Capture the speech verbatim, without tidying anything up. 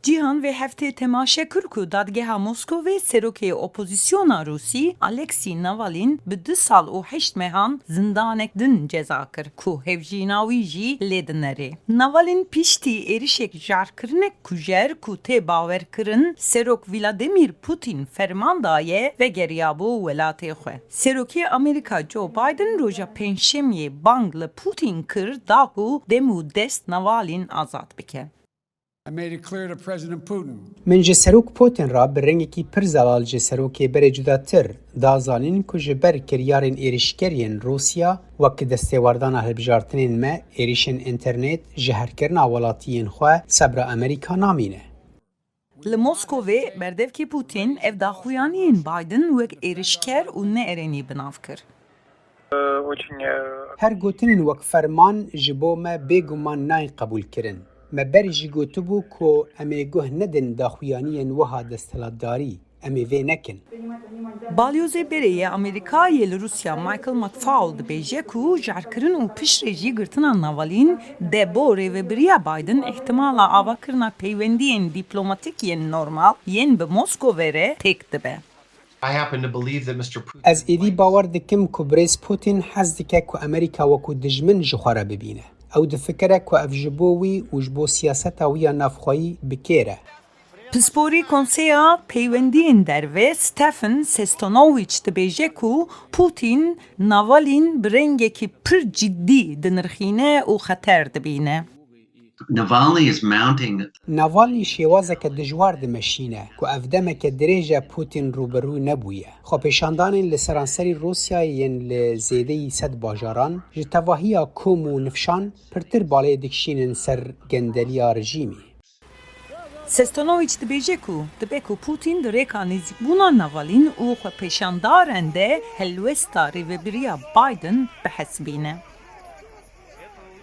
Cîhan vê heftê temaşe kir ku dadgeha Moskovê serokê opozisyona Rûsî Alexî Navalîn bi du sal û heşt mehan zindanek din ceza kir ku hevjîna wî jî lê dinerê. Navalîn piştî êrişek jarkirinek kujer ku tê bawerkirin serok Vladimir Putin ferman daye vegeriyabû welatê xwe. Serokê Amerîka Joe Biden roja Pêncşemiyê bang li Putin kir da ku dem û dest Navalîn azad bike. I made it clear to President Putin. Min ji Serok Putin re bi rengekî pir zelal ji serokê berê cudatir da zanîn ku ji ber kiryarên êrişker yên Rûsya wek destêwerdana hilbijartinên me, êrişên înternet, jiherkirina welatiyên xwe sebra Amerîka namîne. Li Moskovê berdevkê Putin ev daxuyaniyên Biden wek êrişker û neerênî bi nav kir. Her gotinên wek ferman ji bo me bêguman nayên qebûlkirin. Me berî jî gotibû ku em ê guh nedin daxuyaniyên wiha desthilatdarî. Em ê vê nekin. Balyozê berê yê Amerîka yê li Rûsya Michael McFaul dibêje ku jarkirin û piştre jî girtina Navalîn de bo rêvebiriya Biden îhtimala avakirina peywendiyên dîplomatîk yên normal yên bi Moskovê re têk dibe. Ez êdî bawer dikim ku birêz Putin hez dike ku Amerîka wekû dijmin ji xwe re bibîne. Ew difikire ku ev ji bo wî û ji bo siyaseta wî ya navxweyî bi kêr e. Pisporî Konseya Peywendiyên Derve Stefan Sestanovic dibêje ku Putin Navalîn bi rengekî pir cidî dinirxîne û xeter dibîne. Navalny is mounting. Navalny şêwazeke dijwar dimeşîne ku ev demeke dirêj e Putin rûbirû nebûye. Xwepêşandanên li seranserî Rûsyayê yên li zêdeyî sed bajaran ji tevahiya kom û nifşan pirtir balê dikişînin ser gendeliya rejîmê. Sestanovic dibêje ku dibe ku Putin di rêka nêzîkbûna Navalny û xwepêşandaran de helwesta rêvebiriya Biden bihesibîne.